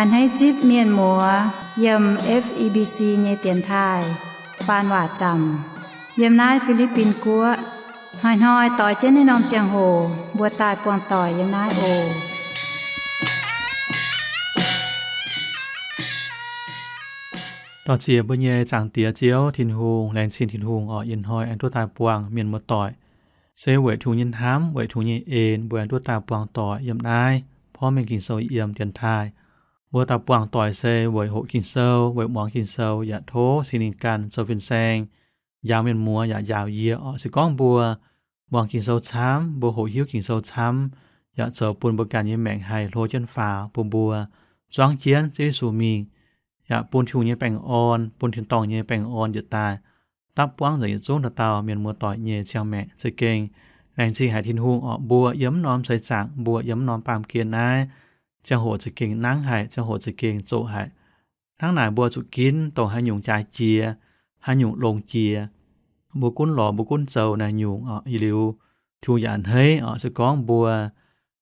A'hneiv zipv mienh muoz yiem F E B C nyei dienx taaih faan waac zaamc yiem naaiv Fi^li^bin Guoqv. Hnoi-hnoi doix jienv naaiv norm ziangh hoc mbuo daaih buangh doic yiem naaiv oc. Dor-ziec mbuo nyei Zaangc Diex Ziouv Tin-Hungh, laengz zingh Tin-Hungh oc, ih hnoi aengx duqv daaih buangh mienh muoz-doic. Se weic Tin-Hungh nyei hnamv, weic Tin-Hungh nyei en, mbuo aengx duqv daaih buangh doic yiem naaiv porv mengh Ging-Sou yiem dienx taaih. Mbuo daaih buangh doic se weic hoqc Ging-Sou, weic muangx Ging-Sou, yaac tov Singx Lingh ganh zoux fin-saeng njaaux mienh muoz yaac njaaux yie oc. Se gorngv mbuo muangx Ging-Sou camv, mbuo hoqc hiuv Ging-Sou camv, yaac zoux bun mbuo ganh nyei maengc haih hlo jienv faaux, bun mbuo zuangv jienv Ziouv Yesu mingh, yaac bun Tin-Hungh nyei baengh orn, bun tin-dorngh nyei baengh orn njiec daaih dapv buangv nzengc yietc zungv dauh dauh mienh muoz-doic nyei ziangh maengc. Za'gengh laengz zingh haic Tin-Hungh oc, mbuo yiem mv norm seix zaangc, mbuo yiem mv norm baamh gen naaiv, ziangh hoc za'gengh nangv haic, ziangh hoc za'gengh zoqc haic. Hnangv naaic mbuo zuqc ginv dongh haaix nyungc jaaix jiex, haaix nyungc longx jiex, mbuo gunv lorz, mbuo gunv zoux naaiv nyungc oc, liuz Tin-Hungh yaac a'hneiv oc. Se gorngv mbuo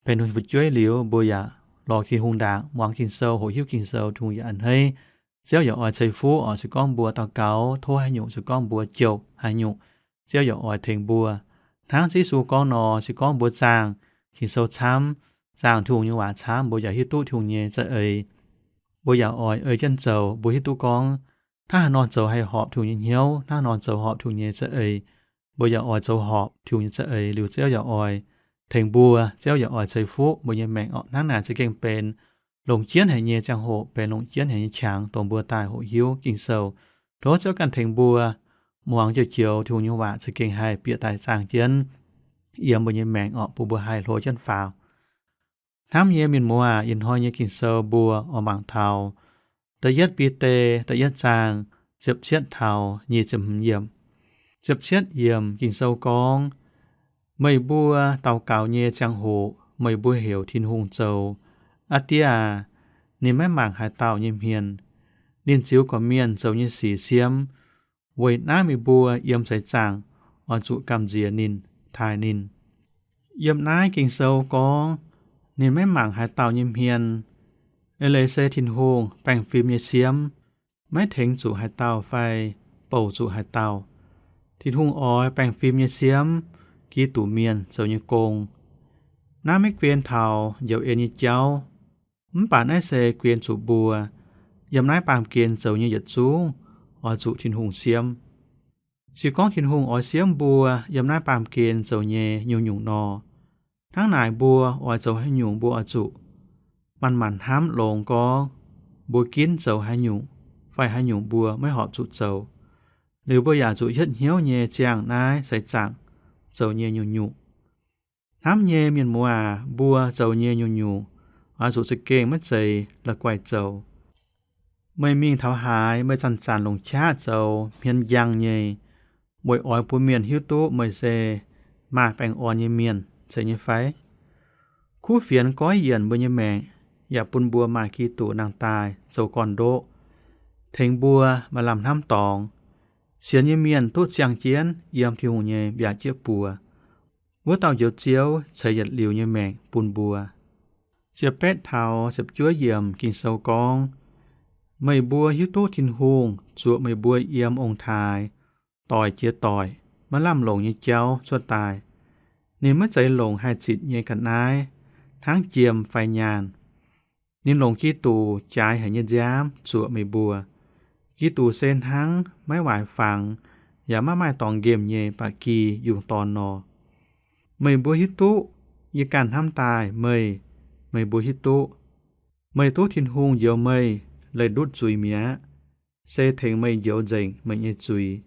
benx fu'jueiv liuz, mbuo yaac lorz Tin-Hungh ndaangc, muangx Ging-Sou, hoqc hiuv Ging-Sou, Tin-Hungh yaac a'hneiv. Ziouv yaac oix ceix fuqv oc. Se gorngv mbuo daux gaux tov haaix nyungc, se gorngv mbuo jopc haaix nyungc, Ziouv yaac oix tengx mbuo. Hnangv Ziouv Yesu gorngv nor, se gorngv mbuo zaangh Ging-Sou camv, zaangh Tin-Hungh nyei waac camv, mbuo yaac hiuv duqv Tin-Hungh nyei za'eix. Mbuo yaac oix ei jienv zoux. Mbuo hiuv duqv gorngv hnangv haaix nor zoux haih horpc Tin-Hungh nyei hnyouv, hnangv haaix nor zoux horpc Tin-Hungh nyei za'eix. Mbuo yaac oix zoux horpc Tin-Hungh nyei za'eix liuz, Ziouv yaac oix tengx mbuo, Ziouv yaac oix ceix fuqv mbuo nyei maengc oc. Hnangv naaic za'gengh benx longc jienv haic nyei ziangh hoc, benx longc jienv haic nyei qangx dongh mbuo daaih hoqc hiuv Ging-Sou. Tov Ziouv ganh tengx mbuo muangx joux joux Tin-Hungh nyei waac za'gengh haih bieqc daaih zaangh jienv yiem mbuo nyei maengc oc, bun mbuo haih hlo jienv faaux. Hnamv nyei mienh muoz aac, ih hnoi nyei Ging-Sou mbuo oix mangc taux da'yietv Bide da'yietv zaang ziepc cietv taux nyic ziepc hmz yiemc. Ziepc cietv yiemc Ging-Sou gorngv, meih mbuo daux gaux nyei ziangh hoc meih mbuo heuc Tin-Hungh zoux, Aa Die aac, ninh maiv mangc haaix dauh nyei hmien. Ninh ziux gorqv-mienh zoux nyei sic siemv. Weic naaiv meih mbuo yiem seix zaangc oix zuqc gamh nziex ninh, taaih ninh. Yiem naaiv Ging-Sou gorngv, ninh maiv mangc haaix dauh nyei hmien. Eix leiz se Tin-Hungh baengh fim nyei siemv, maiv tengx zuqc haaix dauh fai bouc zuqc haaix dauh. Tin-Hungh oix baengh fim nyei siemv, Giduc Mienh zoux nyei gong. Naaiv maiv guen taux njoux en nyei jauv, mv baac naaiv se guen zuqc mbuo yiem naaiv baamh gen zoux nyei yietc zungv oix zuqc Tin-Hungh siemv. Se gorngv Tin-Hungh oix siemv mbuo yiem naaiv baamh gen zoux nyei nyungc-nyungc nor, hnangv naaic mbuo oix zoux haaix nyungc mbuo oix zuqc manc-manc hnamv longx gorngv mbuo ginv zoux haaix nyungc fai haaix nyungc mbuo maiv horpc zuqc zoux. Liuz mbuo yaac zuqc hietv hnyouv nyei ziangh naaiv seix zaangc zoux nyei nyungc-nyungc. Hnamv nyei mienh muoz aac, mbuo zoux nyei nyungc-nyungc oix zuqc za'gengh maiv zeiz la'guaih zoux. Meih mingh taux haaix, meih zanc-zanc longc qaqv zoux hmien njang nyei, weic oix bun mienh hiuv duqv meih se maaih baengh orn nyei mienh zeiz nyei fai? Kuv fienx goiv yienc mbuo nyei maengc, yaac bun mbuo maaih Giduc nangh daaih zoux gorn-ndoqv, tengx mbuo maaih lamh hnamv dorngx. Sienx nyei mienh duqv ziangh jienv yiem Tin-Hungh nyei mbiaauc jieqv buoz. Wuov dauh Njoux Ziouv ceix yietc liuz nyei maengc bun mbuo. Ziepc betv taux ziepc juov yiemc Ging-Sou gorngv, meih mbuo hiuv duqv Tin-Hungh zuoqc meih mbuo yiem ong-taaix doic jiex doic maiv lamh longc nyei jauv cuotv daaih. Ninh maiv zeiz longc haih zitc nyei ga'naaiv hnangv jiem fai nyaanh. Ninh longc Giduc jaaix haic nyei nziaamv zuoqc meih mbuo. Giduc se hnangv maiv waaic fangx yaac maiv maaih dorngx nqemh nyei ba'gi yungh dorn nor. Meih mbuo hiuv duqv yie ganh hnamv daaih meih. Meih mbuo hiuv duqv meih duqv Tin-Hungh njoux meih leih ndutv zuiz mi'aqv, se tengx meih njoux nzengc meih nyei zuiz.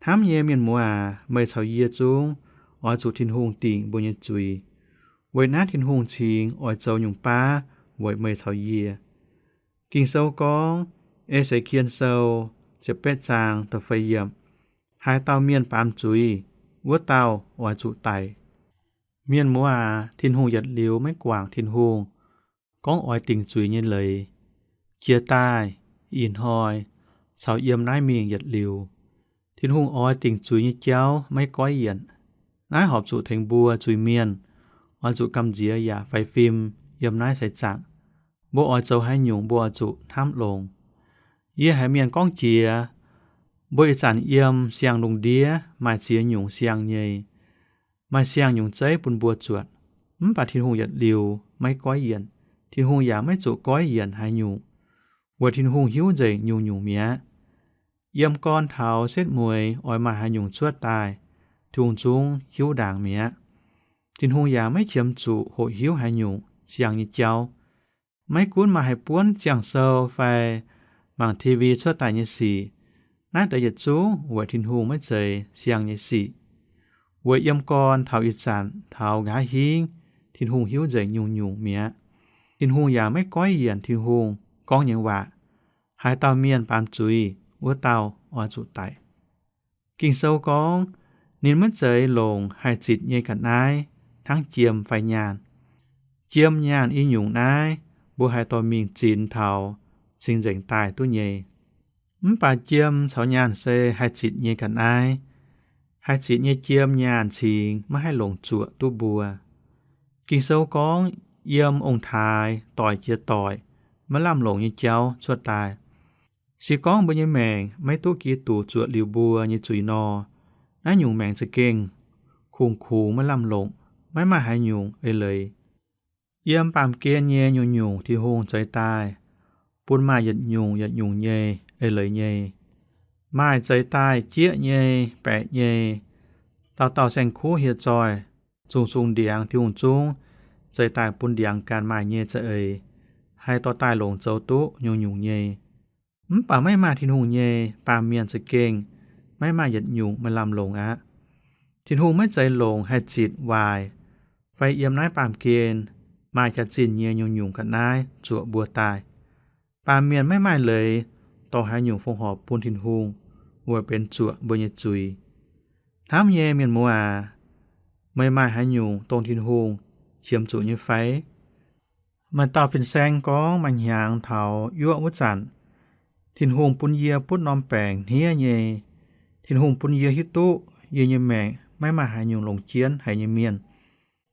Hnamv nyei mienh muoz aac, meih caux yie zungv oix zuqc Tin-Hungh dingc mbuo nyei zuiz. Weic naaiv Tin-Hungh cingx oix zoux nyungc baav weic meih caux yie. Ging-Sou gorngv, E^se^kie^en Sou ziepc betv zaang da'feix yiemc, haaix dauh mienh baamz zuiz, wuov dauh oix zuqc daic. Mienh muoz aac, Tin-Hungh yietc liuz maiv guangc Tin-Hungh gorngv oix dingc zuiz nyei leiz. Jiex daaih, ih hnoi, caux yiem naaiv mingh yietc liuz, Tin-Hungh oix dingc zuiz nyei jauv maiv goiv yienc. Naaiv horpc zuqc tengx mbuo zuiz-mienh oix zuqc gamh nziex yaac faix fim yiem naaiv seix zaangc. Mbuo oix zoux haaix nyungc mbuo oix zuqc hnamv longx. Yie haiz mienh gorngv jiex, mbuo ih zanc yiem siang-lungh ndiev maaih ziex nyungc siang nyei. Maaih siang nyungc zeiv bun mbuo zuotc. Mv baac Tin-Hungh yietc liuz maiv goiv yienc. Tin-Hungh yaac maiv zuqc goiv yienc haaix nyungc, weic Tin-Hungh hiuv nzengc nyungc-nyungc mi'aqv. Yiem gorn taux setv mueiz oix maaih haaix nyungc cuotv daaih, Tin-Hungh zungv hiuv ndaangc mi'aqv. Tin-Hungh yaac maiv qiemx zuqc hoqc hiuv haaix nyungc siang nyei jauv. Maiv gunv maaih haaix buonv ziangh sou fai mangc TV cuotv daaih nyei sic, naaiv deix yietc zungv weic Tin-Hungh maiv zeiz siang nyei sic. Weic yiem gorn taux ih zanc taux nqa'haav hingv, Tin-Hungh hiuv nzengc nyungc-nyungc mi'aqv. Tin-Hungh yaac maiv goiv yienc Tin-Hungh gorngv nyei waac. Haaix dauh mienh baamz zuiz, wuov dauh oix zuqc daic. Ging-Sou gorngv, ninh maiv zeiz longc haih zitc nyei ga'naaiv hnangv jiem fai nyaanh. Jiem nyaanh i nyungc naaiv, mbuo haih dorh mingh zinx taux cing-nzengc daaih duqv nyei. Mv baac jiem caux nyaanh se haih zitc nyei ga'naaiv. Haih zitc nyei jiem nyaanh cingx maiv haih longc zuoqc duqv mbuo. Ging-Sou gorngv, yiem ong-taaix doic jiex doic, maiv lamh longc nyei jauv cuotv daaih. Se gorngv mbuo nyei maengc maiv duqv Giduc zuoqc liuz mbuo nyei zuiz nor, naaiv nyungc maengc za'gengh kungx-kungx maiv lamh longc, maiv maaih haaix nyungc eix leiz. Yiem baamh gen nyei nyungc-nyungc Tin-Hungh zeix daaih, bun maaih yietc nyungc yietc nyungc nyei eix leiz nyei. Maaih zeix daaih jieqv nyei, baeqc nyei, dauh dauh saeng-kuv hieh zoih, zungh zungh ndiangx Tin-Hungh zungv zeix daaih bun ndiangx ganh maaih nyei za'eix, haih dorh daaih longc zoux duqv nyungc-nyungc nyei. Mv baac maiv maaih Tin-Hungh nyei baamh mienh za'gengh maiv maaih yietc nyungc maaih lamh longc aqv. Tin-Hungh maiv zeiz longc haih zitc waaic fai yiem naaiv baamh gen maaih jaax-zinh nyei nyungc-nyungc ga'naaiv zuoqc mbuo daaih. Baamh mienh maiv maaih leiz dorh haaix nyungc fongc horc bun Tin-Hungh weic benx zuoqc mbuo nyei zuiz. Hnamv nyei mienh muoz aac, meih maaih haaix nyungc dongh Tin-Hungh qiemx zuqc nyei fai? Maaih dauh fin-saeng gorngv maaih hnyangx taux yuoqv wuov zanc, Tin-Hungh bun yie butv norm baengc hniev nyei. Tin-Hungh bun yie hiuv duqv yie nyei maengc maiv maaih haaix nyungc longc jienv haic nyei mienh.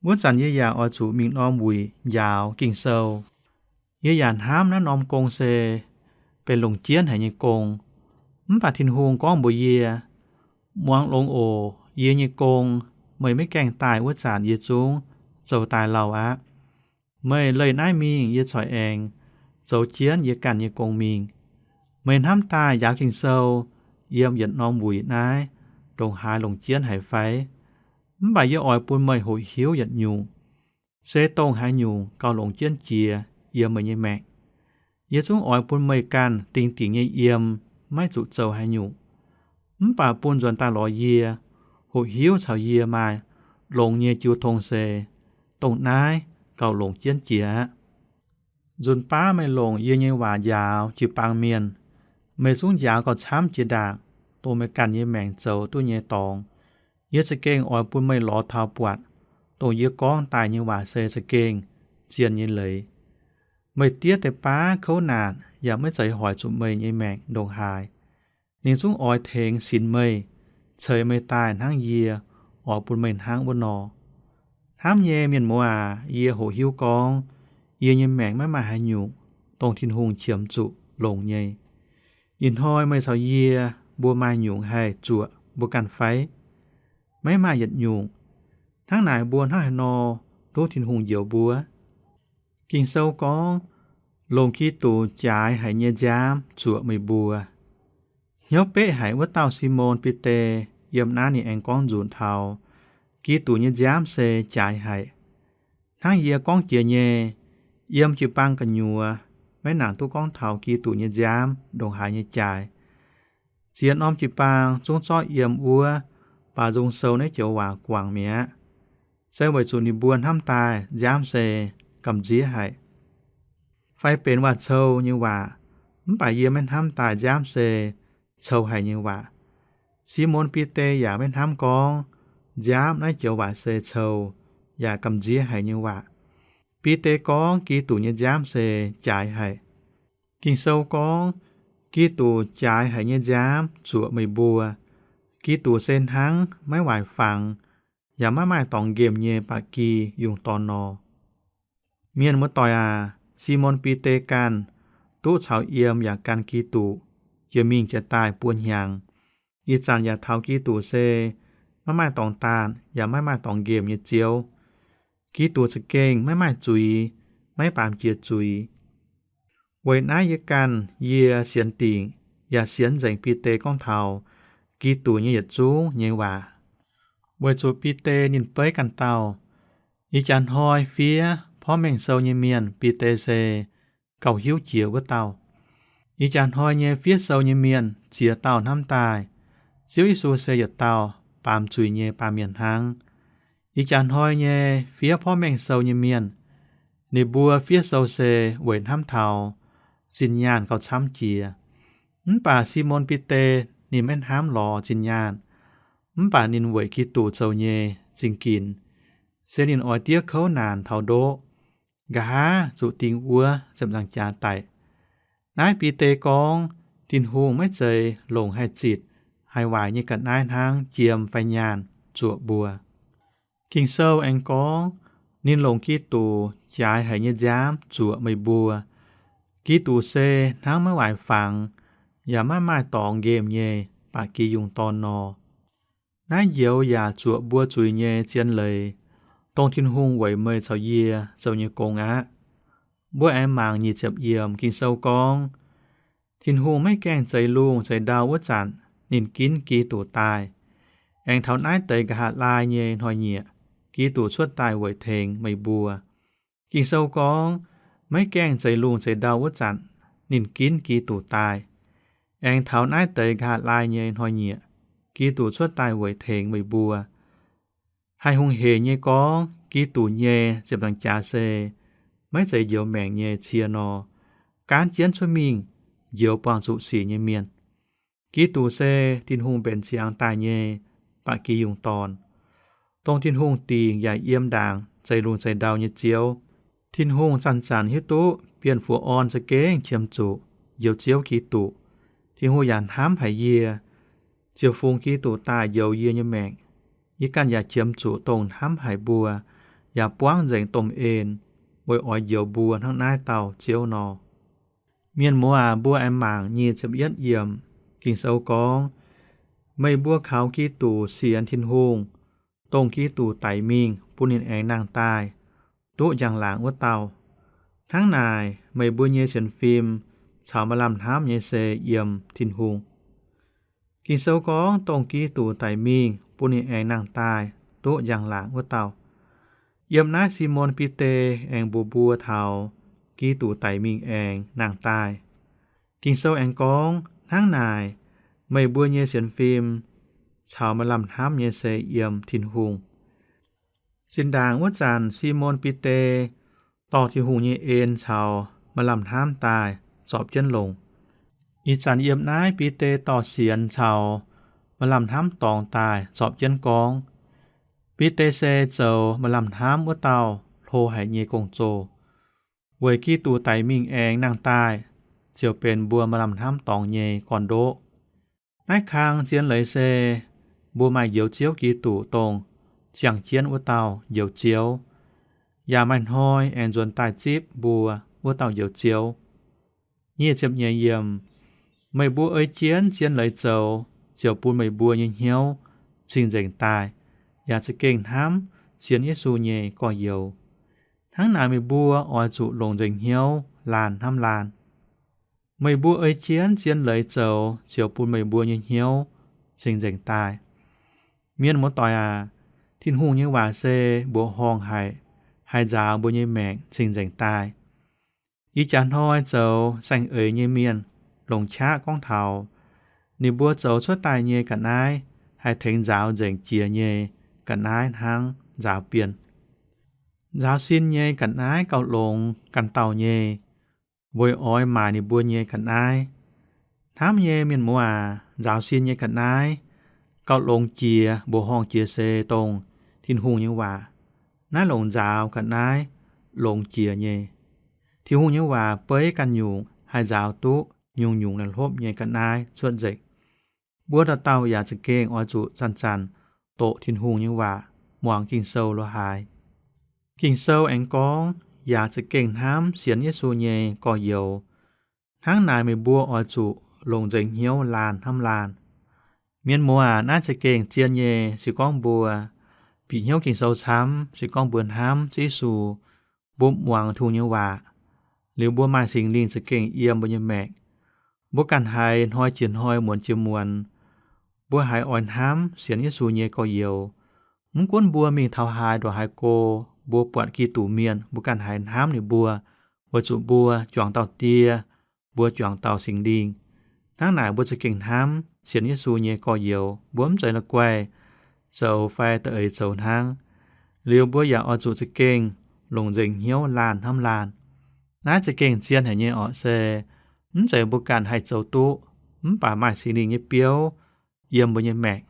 Wuov zanc yie yaac oix zuqc mingh norm wuic njaaux Ging-Sou. Yie yaac hnamv naaiv norm gong se benx longc jienv haic nyei gong. Mv baac Tin-Hungh gorngv mbuox yie, Muangx longx oc. Yie nyei gong meih maiv gaengh daaih wuov zanc yie zungv zoux daaih lauh aqv. Meih leih naaiv mingh, yie corc aengx zoux jienv yie ganh nyei gong mingh. Meih hnamv daaih njaaux Ging-Sou yiem yietc norm wuic naaiv ndongc haaix longc jienv haic fai? Mv baac yie oix bun meih hoqc hiuv yietc nyungc, se dongh haaix nyungc gauh longc jienv jiex yiem meih nyei maengc. Yie zungv oix bun meih ganh dingc dingc nyei yiem, maiv zuqc zoux haaix nyungc. Mv baac bun nzuonx daaih lorz yie, hoqc hiuv caux yie maaih longx nyei jiu tong se dongh naaiv gauh longc jienv jiex aqv. Nzunc baav meih longc yie nyei waac njaaux jiu-baang mienh, meih zungv njaaux gauh camv jiex ndaangc dongh meih ganh nyei maengc zoux duqv nyei dorngx. Yie za'gengh oix bun meih lorz taux buatc dongh yie gorngv daaih nyei waac se za'gengh zien nyei leiz. Meih diev deix baav kouv naanc yaac maiv zeiz hoic zuqc meih nyei maengc ndongc haaix. Ninh zungv oix tengx sinx meih, ceix meih daaih hnangv yie oix bun meih hnangv wuov nor. Hnamv nyei mienh muoz aac, yie hoqc hiuv gorngv yie nyei maengc maiv maaih haaix nyungc dongh Tin-Hungh qiemx zuqc longc nyei. Ih hnoi meih caux yie mbuo maaih nyungc haih zuoqc mbuo ganh fai? Maiv maaih yietc nyungc. Hnangv naaic mbuo hnangv haaix nor duqv Tin-Hungh njoux mbuo? Ging-Sou gorngv, longc Giduc jaaix haic nyei nziaamv zuoqc meih mbuo. Hnyouv beqv haic wuov dauh Simon Bide, yiem naaiv ninh aengx gorngv nzunc taux Giduc nyei nziaamv se jaaix haic. Hnangv yie gorngv jiex nyei, yiem jiu-baang gu'nyuoz maiv nangc duqv gorngv taux Giduc nyei nziaamv ndongc haaix nyei jaaix. Ziex norm jiu-baang zungv zorqv yiem wuov Baac Nzung Sou naaiv joux waac guangc mi'aqv. Se weic zuqc ninh mbuo hnamv daaih nziaamv se gamh nziev haic, fai benx waac-cou nyei waac. Mv baac yie maiv hnamv daaih nziaamv se cou haic nyei waac. Simon Bide yaac maiv hnamv gorngv nziaamv naaiv joux waac se cou yaac gamh nziev haic nyei waac. Bide gorngv Giduc nyei nziaamv se jaaix haic. Ging-Sou gorngv, Giduc jaaix haic nyei nziaamv zuoqc meih mbuo. Giduc se hnangv maiv waaic fangx yaac maiv maaih dorngx nqemh nyei ba'gi yungh dorn nor. Mienh muoz-doic aac, Simon Bide ganh duqv caux yiem yaac gan Giduc jiex mingh jiex daaih buo hnyangx. Ih zanc yaac taux Giduc se maiv maaih dorngx daanh yaac maiv maaih dorngx nqemh nyei Ziouv. Giduc za'gengh maiv maaih zuiz, maiv baamz jiex zuiz. Weic naaiv yie ganh yie sienx dingc yaac sienx nzengc Bide gorngv taux Giduc nyei yietc zungv nyei waac. Weic zuqc Bide ninh beiv ganh dauh, ih jaax hnoi fiev porv mengh sou nyei mienh Bide se gauh hiuv jiex wuov dauh. Ih jaax hnoi nyei fiev sou nyei mienh ziex dauh hnamv daaih, Ziouv Yesu se yietc dauh baamz zuiz nyei baamh mienh hnangv. Ih jaax hnoi nyei fiev porv mengh sou nyei mienh, ninh mbuo fiev sou se weic hnamv taux zinh nyaanh gauh camv jiex. Mv baac Simon Bide ninh maiv hnamv lorz zinh nyaanh, mv baac ninh weic Giduc zoux nyei zingh ginx, se ninh oix diev kouv naanc taux ndoqv, nqa'haav zuqc ding wuov ziepc nzaangc jaax daic. Naaiv Bide gorngv Tin-Hungh maiv zeiz longc haih zitc haih waaic nyei ga'naaiv hnangv jiem fai nyaanh zuoqc mbuo. Ging-Sou aengx gorngv, ninh longc Giduc jaaix haic nyei nziaamv zuoqc meih mbuo. Giduc se hnangv maiv waaic fangx yaac maiv maaih dorngx nqemh nyei ba'gi yungh dorn nor. Naaiv njoux yaac zuoqc mbuo zuiz nyei zien leiz, dongh Tin-Hungh weic meih caux yie zoux nyei gong aqv. Mbuo aengx mangc nyic ziepc yiemc Ging-Sou gorngv, Tin-Hungh maiv gaengh zeix lungh zeix ndau wuov zanc ninh ginv Giduc daaih, aengx taux naaiv deix nqa'haav laai nyei hnoi-nyieqc, Giduc cuotv daaih weic tengx meih mbuo. Ging-Sou gorngv, maiv gaengh zeix lungh zeix ndau wuov zanc ninh ginv Giduc daaih, aengx taux naaiv deix nqa'haav laai nyei hnoi-nyieqc, Giduc cuotv daaih weic tengx meih mbuo. Haih hungh heic nyei gorngv, Giduc nyei ziepc nzaangc jaax se maiv zeiz njoux maengc nyei cie nor, gaanv jienv cuotv mingh njoux buangh zuqc sic nyei mienh. Giduc se Tin-Hungh mbenc ziangx daaih nyei ba'gi yungh dorn, dongh Tin-Hungh dingc yaac yiem ndaangc zeix lungh zeix ndau nyei Ziouv. Tin-Hungh zanc-zanc hiuv duqv Bienh Fuqv Orn za'gengh qiemx zuqc Njoux Ziouv Giduc. Tin-Hungh yaac hnamv haic yie, ziouc fungx Giduc daaih njoux yie nyei maengc. Yie ganh yaac qiemx zuqc dongh hnamv haic mbuo yaac buangv nzengc domh en weic oix njoux mbuo hnangv naaiv dauh Ziouv nor. Mienh muoz aac, mbuo aengx mangc nyic ziepc yietv yiemc. Ging-Sou gorngv, meih mbuo kaux Giduc sienx Tin-Hungh, dongh Giduc daic mingh bun ninh aengx nangh daaih, duqv njang-laangc wuov dauh. Hnangv naaic, meih mbuo nyei sienx fim caux maaih lamh hnamv nyei se yiem Tin-Hungh. Ging-Sou gorngv dongh Giduc daic mingh bun ninh aengx nangh daaih, duqv njang-laangc wuov dauh. Yiem naaiv Simon Bide aengx mbuox mbuo taux Giduc daic mingh aengx nangh daaih. Ging-Sou aengx gorngv, hnangv naaic, meih mbuo nyei sienx fim caux maaih lamh hnamv nyei se yiem Tin-Hungh. Zinh ndaangc wuov zanc Simon Bide dorh Tin-Hungh nyei en caux maaih lamh hnamv daaih zorpc jienv longc. Ih zanc yiem naaiv Bide dorh sienx caux maaih lamh hnamv dorngx daaih zorpc jienv gorngv. Bide se zoux maaih lamh hnamv wuov dauh hlo haic nyei gong-zoh. Weic Giduc daic mingh aengx nangh daaih, ziouc benx mbuo maaih lamh hnamv dorngx nyei gorn-ndoqv. Naaiv kang zien leiz se mbuo maaih Njoux Ziouv Giduc dongh ziangh jienv wuov dauh Njoux Ziouv, yaac maaih hnoi aengx nzuonx daaih zipv mbuo wuov dauh Njoux Ziouv. Nyic ziepc nyeic yiemc, meih mbuo ei jienv zien leiz zoux, ziouc bun meih mbuo nyei hnyouv cing-nzengc daaih, yaac za'gengh hnamv sienx Yesu nyei gorx-youz. Hnangv naaic meih mbuo oix zuqc longc nzengc hnyouv laanh hnamv laanh. Meih mbuo ei jienv zien leiz zoux ziouc bun meih mbuo nyei hnyouv cing-nzengc daaih. Mienh muoz-doic aac, Tin-Hungh nyei waac se mbuoqc horngh haic, haih nzaaux mbuo nyei maengc cing-nzengc daaih. Ih jaax hnoi zoux saeng-eix nyei mienh longc qaqv gorngv taux ninh mbuo zoux cuotv daaih nyei ga'naaiv haih tengx nzaaux nzengc jiex nyei ga'naaiv hnangv nzaaux bienh. Nzaaux sin nyei ga'naaiv gauh longx ganh dauh nyei, weic oix maaic ninh mbuo nyei ga'naaiv. Hnamv nyei mienh muoz aac, nzaaux sin nyei ga'naaiv gauh longx jiex mbuoqc horngh jiex se dongh Tin-Hungh nyei waac. Naaiv longc nzaaux ga'naaiv longx jiex nyei. Tin-Hungh nyei waac beiv ganh nyungc haih nzaaux duqv nyungc-nyungc naaiv hlopv nyei ga'naaiv cuotv nzengc. Mbuo dauh dauh yaac za'gengh oix zuqc zanc-zanc doqc Tin-Hungh nyei waac, muangx Ging-Sou lo haaix. Ging-Sou aengx gorngv, yaac za'gengh hnamv sienx Yesu nyei gorx-youz. Hnangv naaic meih mbuo oix zuqc longc nzengc hnyouv laanh hnamv laanh. Mienh muoz aac, naaiv za'gengh zien nyei. Se gorngv mbuo bieqc hnyouv Ging-Sou camv, se gorngv mbuo hnamv Ziouv Yesu, mbuo muangx Tin-Hungh nyei waac, liuz mbuo maaih Singx Lingh za'gengh yiem mbuo nyei maengc. Mbuo ganh haiz hnoi jiex hnoi, muonz jiex muonz, mbuo haiz oix hnamv sienx Yesu nyei gorx-youz. Mv gunv mbuo mingh taux haaix ndongc haaix go, mbuo buatc Giduc mienh, mbuo ganh haiz hnamv ninh mbuo, weic zuqc mbuo juangc dauh Die, mbuo juangc dauh Singx Lingh. Hnangv naaic mbuo za'gengh hnamv sienx Yesu nyei gorx-youz. Mbuo mv zeiz la'guaih zoux fai da'eix zoux hnangv. Liuz mbuo yaac oix zuqc za'gengh longc nzengc hnyouv laanh hnamv laanh. Naaiv za'gengh zien haic nyei orqc, se mv zeiz mbuo ganh haih zoux duqv, mv baac maaih Singx Lingh nyei biouv yiem mbuo nyei maengc.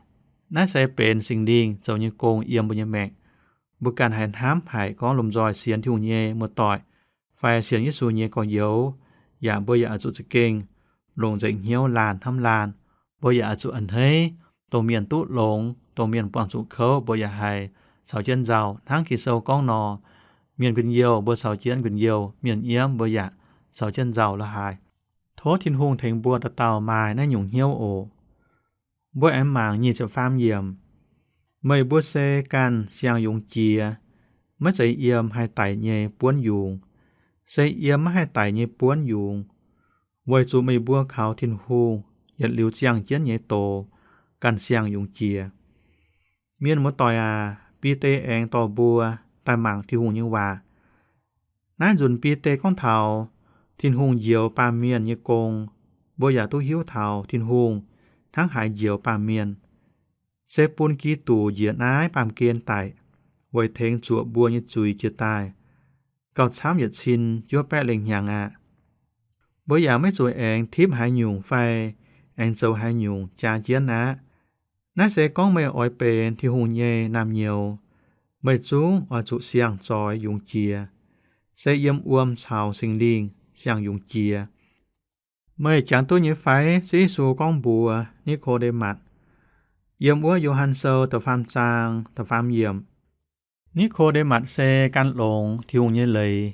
Naaiv se benx Singx Lingh zoux nyei gong yiem mbuo nyei maengc. Mbuo ganh haiz hnamv haic gorngv lomh nzoih sienx Tin-Hungh nyei muoz-doic fai sienx Yesu nyei gorx-youz, yaac mbuo yaac oix zuqc za'gengh longc nzengc hnyouv laanh hnamv laanh. Mbuo yaac oix zuqc a'hneiv dongh mienh duqv longx, dongh mienh buangh zuqc kouv, mbuo yaac haih caux jienv nzauh. Hnangv Ging-Sou gorngv nor, mienh njien-youh mbuo caux jienv njien-youh, mienh nyiemv mbuo yaac caux jienv nzauh la'haaix. Tov Tin-Hungh tengx mbuo dauh dauh maaih naaiv nyungc hnyouv oc. Mbuo aengx mangc nyic ziepc faam yiemc. Meih mbuo se ganh siang-yungz jiex, maiv zeiz yiem haih daic nyei buonv yungz, se yiem maiv haih daic nyei buonv yungz, weic zuqc meih mbuo kaux Tin-Hungh yietc liuz ziangh jienv nyei doz ganh siang-yungz jiex. Mienh muoz-doic aac, Bide aengx dorh mbuo daaih mangc Tin-Hungh nyei waac. Naaiv nzunc Bide gorngv taux Tin-Hungh njoux baamh mienh nyei gong, mbuo yaac duqv hiuv taux Tin-Hungh hnangv haaix njoux baamh mienh, se bun Giduc njiec naaiv baamh gen daic, weic tengx zuoqc mbuo nyei zuiz jiex daaih, gauh camv yietc cin juov baeqv lengh hnyangx aqv. Mbuo yaac maiv zuqc aengx tipv haaix nyungc fai aengx zoux haaix nyungc jaa jienv aqv. Naaiv se gorngv meih oix benx Tin-Hungh nyei naamh nyouz, meih zungv oix zuqc siang-zoix yungz jiex, se yiem wuom caux Singx Lingh siang-yungz jiex. Meih jangx duqv nyei fai? Ziouv Yesu gorngv mbuox Ni^ko^nde^matc, yiem wuov Yo^han Sou da'faam zaang da'faam yiemc, Ni^ko^nde^matc se gan longx Tin-Hungh nyei leiz,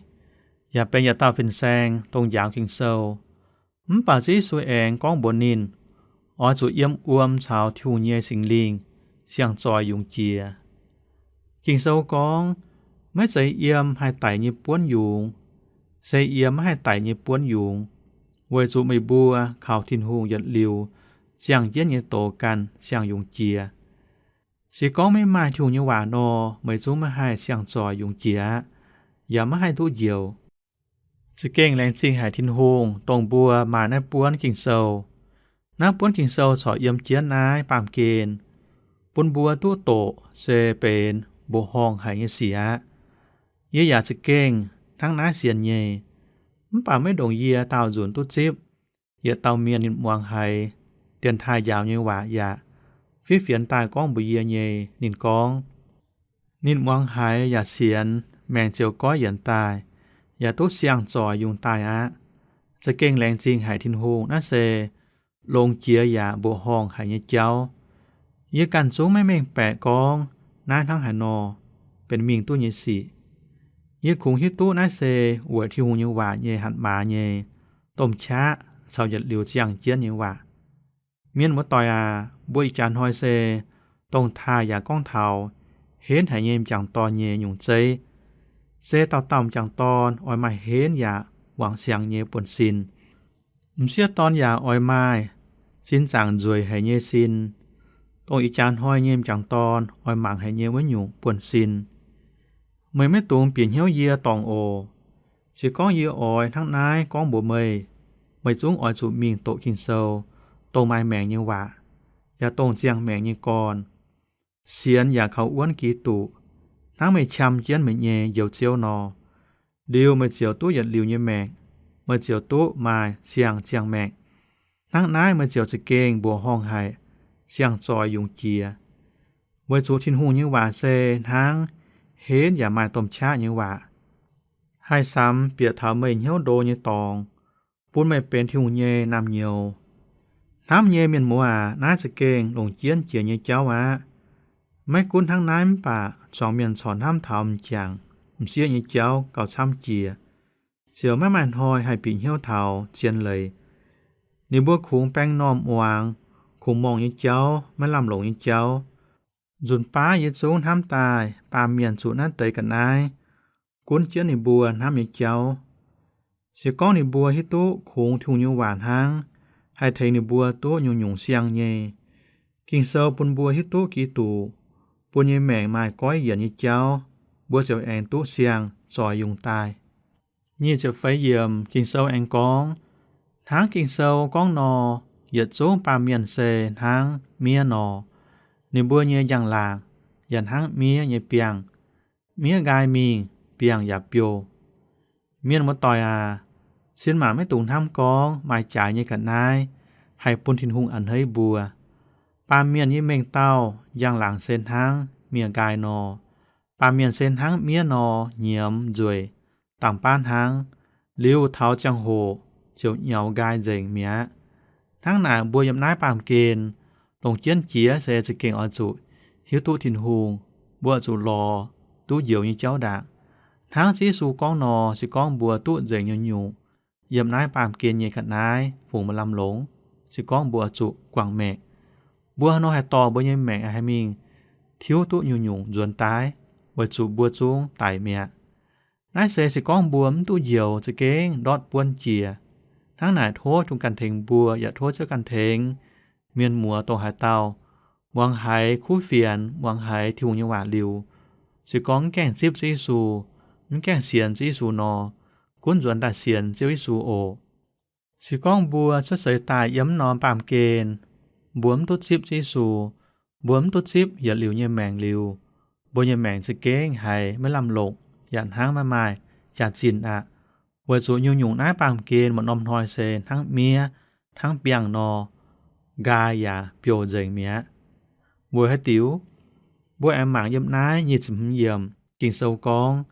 yaac benx yietc dauh fin-saeng dongh njaaux Ging-Sou. Mv baac Ziouv Yesu aengx gorngv mbuox ninh, oix zuqc yiem wuom caux Tin-Hungh nyei Singx Lingh siang-zoih yungz jiex. Ging-Sou gorngv, maiv zeiz yiem haih daic nyei buonv yungz, se yiem maiv haih daic nyei buonv yungz, weic zuqc meih mbuo kaux Tin-Hungh yietc liuz ziangh jienv nyei doz ganh siang-yungz jiex. Se gorngv maiv maaih Tin-Hungh nyei waac nor, meih zungv maiv haih siang-zoih yungz jiex aqv, yaac maiv haih duqv njoux. Za'gengh laengz zingh haic Tin-Hungh dongh mbuo maaih naaiv buonv Ging-Sou. Naaiv buonv Ging-Sou corc yiem jienv naaiv baamh gen, bun mbuo duqv doqc se benx mbuoqc horngh haic nyei sic aqv. Yie yaac za'gengh hnangv naaiv sienx nyei. Mv baac maiv ndongc yie daauh nzunc duqv zipv, yietc dauh mienh ninh muangx haiz dienx taaih njaaux nyei waac yaac fiev fienx daaih gorngv mbuox yie nyei. Ninh gorngv, ninh muangx haiz yaac sienx, maengc ziouc goiv yienc daaih, yaac duqv siang-zoih yungz daaih aqv. Za'gengh laengz zingh haic Tin-Hungh. Naaiv se longx jiex yaac mbuoqc horngh haic nyei jauv. Yie ganh zungv maiv mengh baeqc gorngv naaiv hnangv haaix nor benx mingh duqv nyei sic. Yie kungx hiuv duqv naaiv se weic Tin-Hungh nyei waac nyei hatc maaz nyei domh qaqv caux yietc liuz ziangh jienv nyei waac. Mienh muoz-doic aac, mbuo ih jaax hnoi se dongh taaih yaac gorngv taux henv haic nyei m'jangc dorn nyei nyungc zeiv. Se dauh dauh m'jangc dorn oix maaih henv yaac wangc siangx nyei buonv-sin. M'sieqv dorn yaac oix maaih sin zaangc nzueic haic nyei sin, dongh ih jaax hnoi nyei m'jangc dorn oix mangc haic nyei wuov nyungc buonv-sin. Meih maiv dungx bieqc hnyouv yie dorngc oc. Se gorngv yie oix hnangv naaiv gorngv mbuox meih, meih zungv oix zuqc mingh doqc Ging-Sou, dongh maaih maengc nyei waac, yaac dongh ziangh maengc nyei gorn, sienx yaac kaux wuonv Giduc, hnangv meih qam jienv meih nyei Njoux Ziouv nor. Liuz meih ziouc duqv yietc liuz nyei maengc. Meih ziouc duqv maaih siang-ziangh maengc. Hnangv naaiv meih ziouc za'gengh mbuoqc horngh haic, siang-zoih yungz jiex. Weic zuqc Tin-Hungh nyei waac se hnangv henv yaac maaih domh qaqv nyei waac, haih samx bieqc taux meih hnyouv ndo nyei dorngx, bun meih benx Tin-Hungh nyei naamh nyouz. Hnamv nyei mienh muoz aac, naaiv za'gengh longc jienv jiex nyei jauv aqv. Maiv gunv hnangv naaiv mv baac zuangx mienh corc hnamv taux m'jangc m'sieqv nyei jauv gauh camv jiex, ziouc maiv maaih hnoi haih bieqc hnyouv taux zien leiz. Ninh mbuo kungx baeng m'normh muangx, kungx morngh nyei jauv, maiv lamh longc nyei jauv. Nzunc baav yie zungv hnamv daaih baamh mienh zuqc naaiv deix ga'naaiv gunv jienv ninh mbuo hnamv nyei jauv. Se gorngv ninh mbuo hiuv duqv kungx Tin-Hungh nyei waac hnangv, haih tengx ninh mbuo duqv nyungc-nyungc siang nyei. Ging-Sou bun mbuo hiuv duqv Giduc bun nyei maengc maaih goiv yienc nyei jauv, mbuo ziouc aengx duqv siang zoix yungz daaih. Nyic ziepc feix yiemc Ging-Sou aengx gorngv, hnangv Ging-Sou gorngv nor, yietc zungv baamh mienh se hnangv miev nor. Ninh mbuo nyei njang-laangc yaac hnangv miev nyei biangh. Miev nqaai mingh, biangh yaac biouh. Mienh muoz-doic aac, sin mangc maiv dungx hnamv gorngv maaih jaaix nyei ga'naaiv haih bun Tin-Hungh a'hneiv mbuo. Baamh mienh nyei mengh dauh njang-laangc se hnangv miev nqaai nor. Baamh mienh se hnangv miev nor nyiemz nzueic, dangx baav hnangv, liuz taux ziangh hoc ziouc nyaux nqaai nzengc mi'aqv. Hnangv naaic mbuo yiem naaiv baamh gen longc jienv jiex se za'gengh oix zuqc hiuv duqv Tin-Hungh, mbuo zuqc lorz duqv njoux nyei jauv ndaangc. Hnangv Ziouv Yesu gorngv nor, se gorngv mbuo duqv nzengc nyungc-nyungc yiem naaiv baamh gen nyei ga'naaiv fungx maaih lamh longc, se gorngv mbuo zuqc guangc maengc. Mbuo haaix nor haih dorh mbuo nyei maengc haih mingh tiuv duqv nyungc-nyungc nzuonx daaih, weic zuqc mbuo zungv daic mi'aqv. Naaiv se se gorngv mbuo mv duqv njoux za'gengh ndortv buonv jiex. Hnangv naaic tov Tin-Hungh ganh tengx mbuo yaac tov Ziouv ganh tengx mienh muoz dongh haaix dauh muangx haiz kuv fienx, muangx haiz Tin-Hungh nyei waac liuz, se gorngv mv gaengh zipv Ziouv Yesu, mv gaengh sienx Ziouv Yesu nor, gunv nzuonx daaih sienx Ziouv Yesu oc. Se gorngv mbuo cuotv seix daaih yiem mv norm baamh gen, mbuo mv duqv zipv Ziouv Yesu, mbuo mv duqv zipv yietc liuz nyei maengc liuz, mbuo nyei maengc za'gengh haiz maiv lamh longc yaac hnangv maiv maaih jaax-zinh aqv. Weic zuqc nyungc-nyungc naaiv baamh gen maaih norm hnoi se hnangv miev, hnangv biangh nor, nqaai yaac biouh nzengc mi'aqv. Weic haaix diuc? Mbuo aengx mangc yiem naaiv nyic ziepc hmz yiemc Ging-Sou gorngv,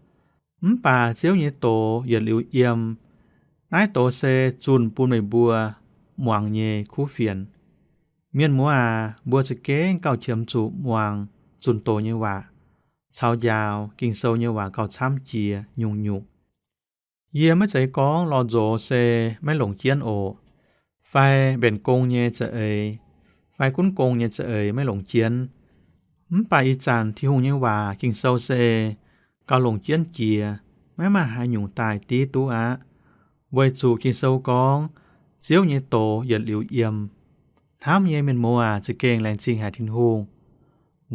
mv baac Ziouv nyei doz yietc liuz yiem. Naaiv doz se zunh bun meih mbuo muangx nyei kuv fienx. Mienh muoz aac, mbuo za'gengh gauh qiemx zuqc muangx zunh doz nyei waac, caux njaaux Ging-Sou nyei waac gauh camv jiex nyungc-nyungc. Yie maiv zeiz gorngv lorh nzox se maiv longc jienv oc, fai mbenc gong nyei za'eix, fai gunv gong nyei za'eix maiv longc jienv. Mv baac ih zanc Tin-Hungh nyei waac Ging-Sou se gauh longc jienv jiex, maiv maaih haaix nyungc daaih div duqv aqv. Weic zuqc Ging-Sou gorngv, Ziouv nyei doz yietc liuz yiem. Hnamv nyei mienh muoz aac, za'gengh laengz zingh haic Tin-Hungh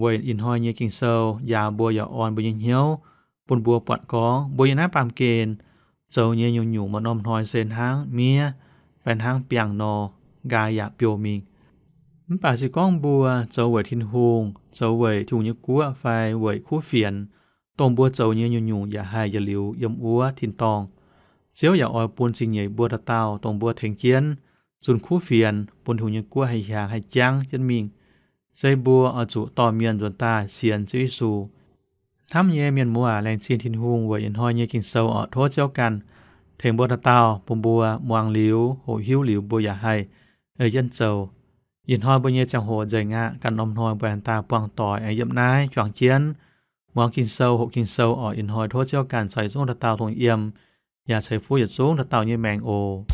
weic ih hnoi nyei Ging-Sou njaaux mbuo yaac orn mbuo nyei hnyouv, bun mbuo buatc gorngv mbuo yiem naaiv baamh gen zoux nyei nyungc-nyungc maaih norm hnoi se hnangv miev fai hnangv biangh nor, nqaai yaac biouh mingh. Mv baac se gorngv mbuo zoux weic Tin-Hungh, zoux weic Tin-Hungh nyei guoqv fai weic kuv fienx, dongh mbuo zoux nyei nyungc-nyungc yaac haih yietc liuz yiem wuov tin-dorngh. Ziouv yaac oix bun zingh nyeic mbuo dauh dauh, dongh mbuo tengx jienv zunh kuv fienx, bun Tin-Hungh nyei guoqv haih hiaangx haih jangv jienv mingh. Se mbuo oix zuqc dorh mienh nzuonx daaih sienx Ziouv Yesu. Hnamv nyei mienh muoz aac, laengz zingh Tin-Hungh weic ih hnoi nyei Ging-Sou orqc. Tov Ziouv ganh tengx mbuo dauh dauh, bun mbuo muangx liuz, hoqc hiuv liuz, mbuo yaac haih ei jienv zoux. Ih hnoi mbuo nyei ziangh hoc nzengc aqv. Ganh norm hnoi mbuo aengx daaih buangh doic aengx yiem naaiv juangc jienv muangx Ging-Sou, hoqc Ging-Sou orqc. Ih hnoi tov Ziouv ganh caux yietc zungv dauh dauh dongh yiem, yaac ceix fuqv yietc zungv dauh dauh nyei maengc oc.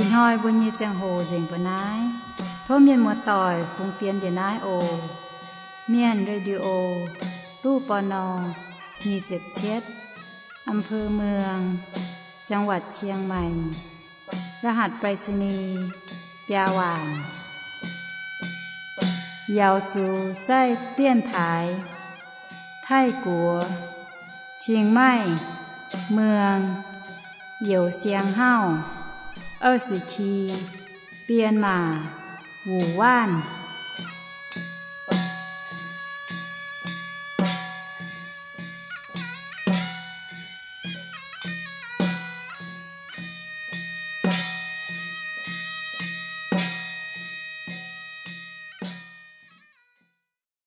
Ih hnoi mbuo nyei ziangh hoc nzengc mbuo naaiv. Tov mienh muoz-doic fungx fienx njiec naaiv oc. Mienh Radio, ตู้ ปณ. nyic ziepc cietv, อำเภอเมือง จังหวัดเชียงใหม่ รหัสไปรษณีย์ biaa waanc. Yaauz zuqc zaih dienx taaix Taiv-Guoqv, Chiang Mai, Muang, Youz Siang Hauv, 二十七, Bienh Maac, Wuc Waanv.